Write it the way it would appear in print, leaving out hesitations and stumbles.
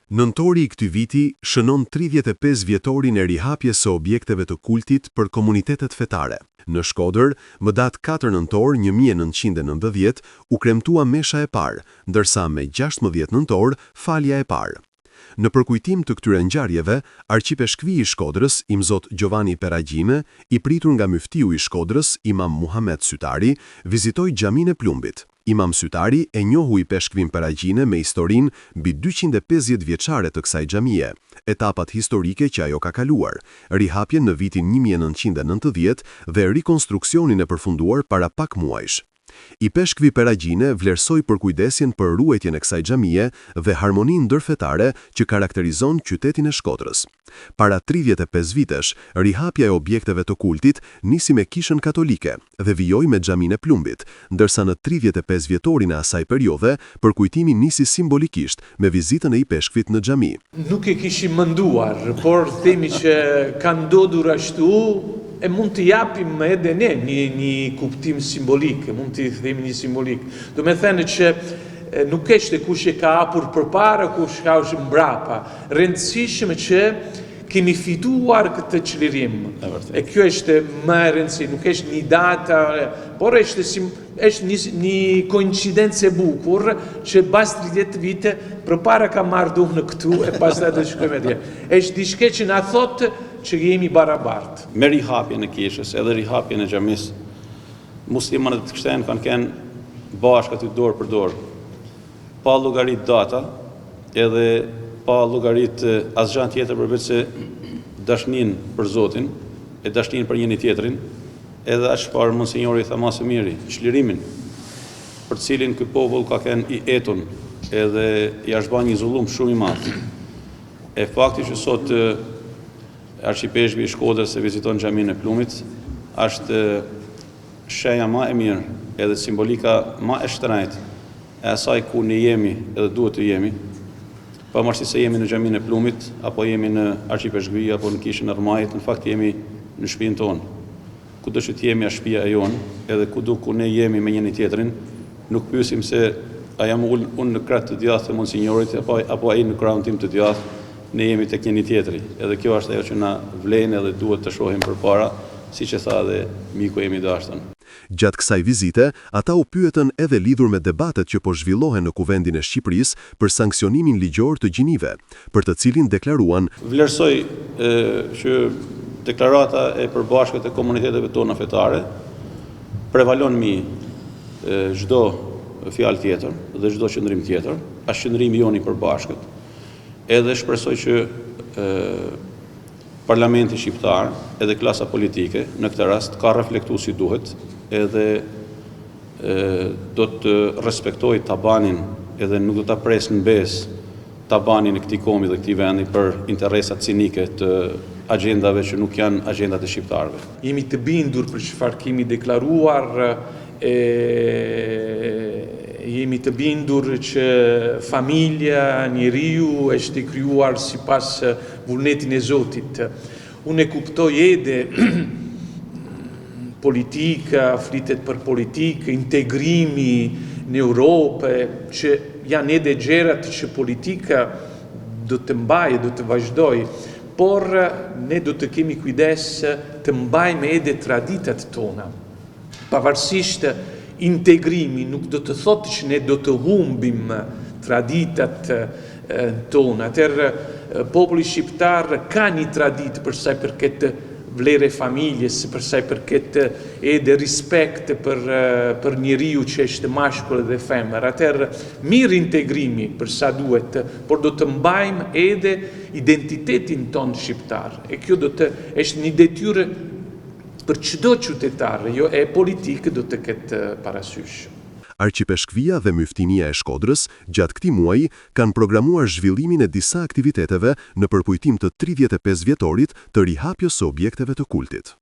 Nëntori i këtij viti shënon 35 vjetorin e rihapjes së objekteve të kultit për komunitetet fetare. Në Shkodër, më datë 4 nëntor 1990 u kremtua mesha e parë, ndërsa me 16 nëntor falja e parë. Në përkujtim të këtyre ngjarjeve, arqipeshkvi i Shkodrës, Imzot Giovanni Peragine, i pritur nga myftiu i Shkodrës, Imam Muhamet Sytari, vizitoi xhaminë e Plumbit. Imam Sytari e njohu ipeshkvin Peragine me historinë mbi 250 vjeçare të kësaj xhamie, etapat historike që ajo ka kaluar, rihapjen në vitin 1990 dhe rikonstruksionin e përfunduar para pak muajsh. Ipeshkvi Peragine vlerësoi përkujdesjen për ruajtjen e kësaj xhamie dhe harmoninë ndërfetare që karakterizon qytetin e Shkodrës. Para 35 vitesh, rihapja e objekteve të kultit nisi me Kishën Katolike dhe vijoi me Xhaminë e Plumbit, ndërsa në 35 vjetorin e asaj periudhe, përkujtimi nisi simbolikisht me vizitën e ipeshkvit në xhami. Nuk e kishim menduar, por themi që ka ndodhur ashtu, e mund të japim edhe ne një, një kuptim simbolik, mund të themi një simbolik. Do me thënë që nuk është kush e ka hapur përpara, kush ka hapur mbrapa. Rëndësishme që kemi fituar këtë çlirim. E kjo është më e rëndësishme, nuk është një data, por është sim, është një, një koincidencë e bukur që pas 30 vite përpara ka marrë duhnë këtu e pastaj do të shkojmë atje. Është diçka që na thotë që jemi barabartë. Me rihapjen e kishës edhe rihapjen e xhamisë, muslimanët e të krishterët kanë qenë bashkë aty dorë për dorë, pa llogarit data edhe pa llogarit asgjë tjetër përveç se dashninë për Zotin e dashninë për njëri tjetrin, edhe atë çfarë monsinjori tha ma së miri, çlirimin për të cilin ky popull ka qenë i etun edhe i është ba një zullum shumë i madh. E fakti që sot arqipeshkvi i Shkodrës e viziton xhaminë e Plumit, është shenja ma e mirë edhe simbolika ma e shtrenjtë e asaj ku ne jemi edhe duhet të jemi, pavarësisht se jemi në xhaminë e Plumit apo jemi në arqipeshkvi apo në kishën e Rrmajit, në fakt jemi në shtëpinë tonë. Kudo që të jemi është shtëpia e jonë, edhe kudo ku ne jemi me njëri tjetrin, nuk pyesim se a jam ul unë në krah të djathtë të monsinjorit apo apo ai në krahun tim të djathtë, ne jemi tek njëri tjetri. Edhe kjo është ajo që na vlen edhe duhet të shohim përpara, siç e tha edhe miku im i dashtun. Gjatë kësaj vizite, ata u pyetën edhe lidhur me debatet që po zhvillohen në Kuvendin e Shqipërisë për sanksionimin ligjor të gjinive, për të cilin deklaruan, Vlerësoj që deklarata e përbashkët e komuniteteve tona fetare prevalon mi çdo fjalë tjetër dhe çdo qëndrim tjetër, është qëndrimi jonë i përbashkët. Edhe shpresoj që Parlamenti shqiptar edhe klasa politike në këtë rast ka reflektu si duhet edhe do të respektojë tabanin edhe nuk do ta presë në besë tabanin e këtij komi dhe këtij vendi për interesat cinike të agjendave që nuk janë agjendat e shqiptarëve. Jemi të bindur për çfarë kemi deklaruar e jemi të bindur që familja, njeriu është i krijuar sipas vullnetin e Zotit. Unë e kuptoj edhe politika, flitet për politikë, integrimi në Europë, që janë edhe gjërat që politika do të mbajë, do të vazhdojë, por ne do të kemi kujdes të mbajmë edhe traditat tona. Pavarësisht integrimi nuk do të thotë që ne do të humbim traditat tona. Atëherë populli shqiptar ka një traditë për sa i përket vlerë e familjes, për sa i përket edhe respekt për për njeriu që është mashkull dhe femër. Atëherë mirë integrimi për sa duhet, por do të mbajmë edhe identitetin tonë shqiptar. E kjo do të është një detyrë për çdo qytetar, jo e politikë do të ketë parasysh. Arqipeshkvia dhe Myftinia e Shkodrës gjatë këtij muaji kanë programuar zhvillimin e disa aktiviteteve në përkujtim të 35 vjetorit të rihapjes së objekteve të kultit.